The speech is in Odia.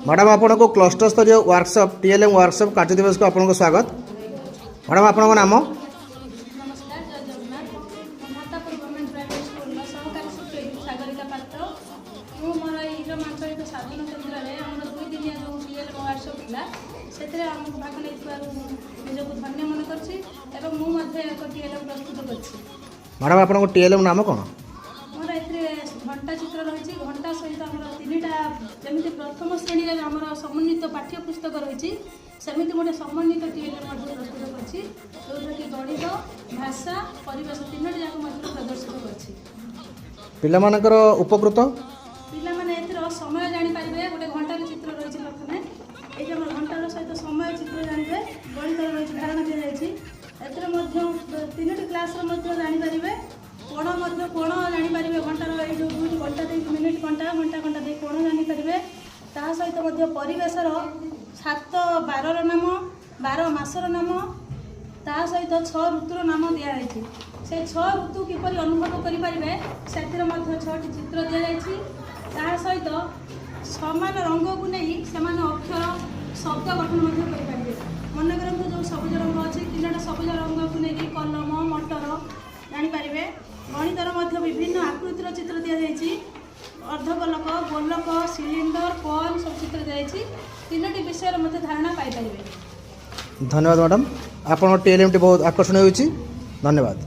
ମ୍ୟାଡ଼ାମ୍, ଆପଣଙ୍କୁ କ୍ଲଷ୍ଟର ସ୍ତରୀୟ ୱାର୍କସପ୍, ଟିଏଲ୍ଏମ୍ ୱାର୍କସପ୍ କାର୍ଯ୍ୟ ଦିବସକୁ ଆପଣଙ୍କୁ ସ୍ୱାଗତ। ମ୍ୟାଡ଼ାମ୍, ଆପଣଙ୍କ ନାମ? ନମସ୍କାର, ଜୟ ଜଗନ୍ନାଥ। ମୁଁ ଭାତାପୁର ଗଭର୍ଣ୍ଣମେଣ୍ଟ ପ୍ରାଇମେରୀ ସ୍କୁଲର ସହକାରୀ ଶିକ୍ଷୟିତ୍ରୀ ସାଗରିକା ପାତ୍ର। ମୁଁ ମୋର ଏଇ ହିରମ ଆଞ୍ଚଳିକ ସାଧନ କେନ୍ଦ୍ରରେ ଆମର 2 ଦିନିଆ ଯେଉଁ ଟିଏଲ୍ ୱାର୍କସପ୍ ଥିଲା, ସେଥିରେ ଆମକୁ ଭାଗ ନେଇଥିବାରୁ ନିଜକୁ ଧନ୍ୟ ମନେ କରୁଛି ଏବଂ ମୁଁ ମଧ୍ୟ ଏକ ଟିଏଲ୍ ପ୍ରସ୍ତୁତ କରିଛି। ମ୍ୟାଡ଼ାମ୍, ଆପଣଙ୍କ ଟିଏଲ୍ଏମ୍ ନାମ କ'ଣ? ମୋର ଏଥିରେ ଘଣ୍ଟା ଚିତ୍ର ରହିଛି। ଘଣ୍ଟା ସହିତ ଆମର ତିନିଟା, ଯେମିତି ପ୍ରଥମ ଶ୍ରେଣୀରେ ଆମର ସମନ୍ୱିତ ପାଠ୍ୟ ପୁସ୍ତକ ରହିଛି, ସେମିତି ଗୋଟେ ସମନ୍ୱିତ ଟିଏଲ୍ ମଧ୍ୟ ପ୍ରସ୍ତୁତ କରିଛି, ଯେଉଁଥିରେ କି ଗଣିତ, ଭାଷା, ପରିବେଶ ତିନୋଟି ଯାକ ମଧ୍ୟ ପ୍ରଦର୍ଶିତ କରିଛି। ପିଲାମାନଙ୍କର ଉପକୃତ? ପିଲାମାନେ ଏଥିର ସମୟ ଜାଣିପାରିବେ। ଗୋଟେ ଘଣ୍ଟାର ଚିତ୍ର ରହିଛି ପ୍ରଥମେ। ଏଇ ଯେଉଁ ଆମର ଘଣ୍ଟାର ସହିତ ସମୟ ଚିତ୍ର ଜାଣିବେ। ଗଣିତର ରହିଛି, ଧାରଣା ଦିଆଯାଇଛି। ଏଥିରେ ମଧ୍ୟ ତିନୋଟି କ୍ଲାସ୍ର ମଧ୍ୟ ଜାଣିପାରିବେ। କୋଣ ମଧ୍ୟ, କୋଣ ଜାଣିପାରିବେ। ଘଣ୍ଟାର ଏଇ ଯେଉଁ ଦୁଇଟି ଘଣ୍ଟା ଦେଇକି ମିନିଟ୍ ଘଣ୍ଟା, ଘଣ୍ଟା ଘଣ୍ଟା ଦେଇ କୋଣ ଜାଣିପାରିବେ। ତା ସହିତ ମଧ୍ୟ ପରିବେଶର ସାତ ବାରର ନାମ, 12 ମାସର ନାମ, ତା ସହିତ ଛଅ ଋତୁର ନାମ ଦିଆଯାଇଛି। ସେ ଛଅ ଋତୁ କିପରି ଅନୁଭବ କରିପାରିବେ, ସେଥିରେ ମଧ୍ୟ ଛଅଟି ଚିତ୍ର ଦିଆଯାଇଛି। ତା ସହିତ ସମାନ ରଙ୍ଗକୁ ନେଇ ସେମାନେ ଅକ୍ଷର, ଶବ୍ଦ ଗଠନ ମଧ୍ୟ କରିପାରିବେ। ମନେ କରନ୍ତୁ, ଯେଉଁ ସବୁଜ ରଙ୍ଗ ଅଛି, ତିନୋଟା ସବୁଜ ରଙ୍ଗକୁ ନେଇକି କଲମ, ମଟର ଜାଣିପାରିବେ। ଗଣିତର ମଧ୍ୟ ବିଭିନ୍ନ ଆକୃତିର ଚିତ୍ର ଦିଆଯାଇଛି। ଅର୍ଦ୍ଧଗୋଲକ, ଗୋଲକ, ସିଲିଣ୍ଡର, କନ୍ ସବୁ ଚିତ୍ର ଦିଆଯାଇଛି। ତିନୋଟି ବିଷୟରେ ମଧ୍ୟ ଧାରଣା ପାଇପାରିବେ। ଧନ୍ୟବାଦ ମ୍ୟାଡ଼ାମ୍, ଆପଣଙ୍କ ଟିଏଲ୍ଏମ୍ଟି ବହୁତ ଆକର୍ଷଣୀୟ ହୋଇଛି। ଧନ୍ୟବାଦ।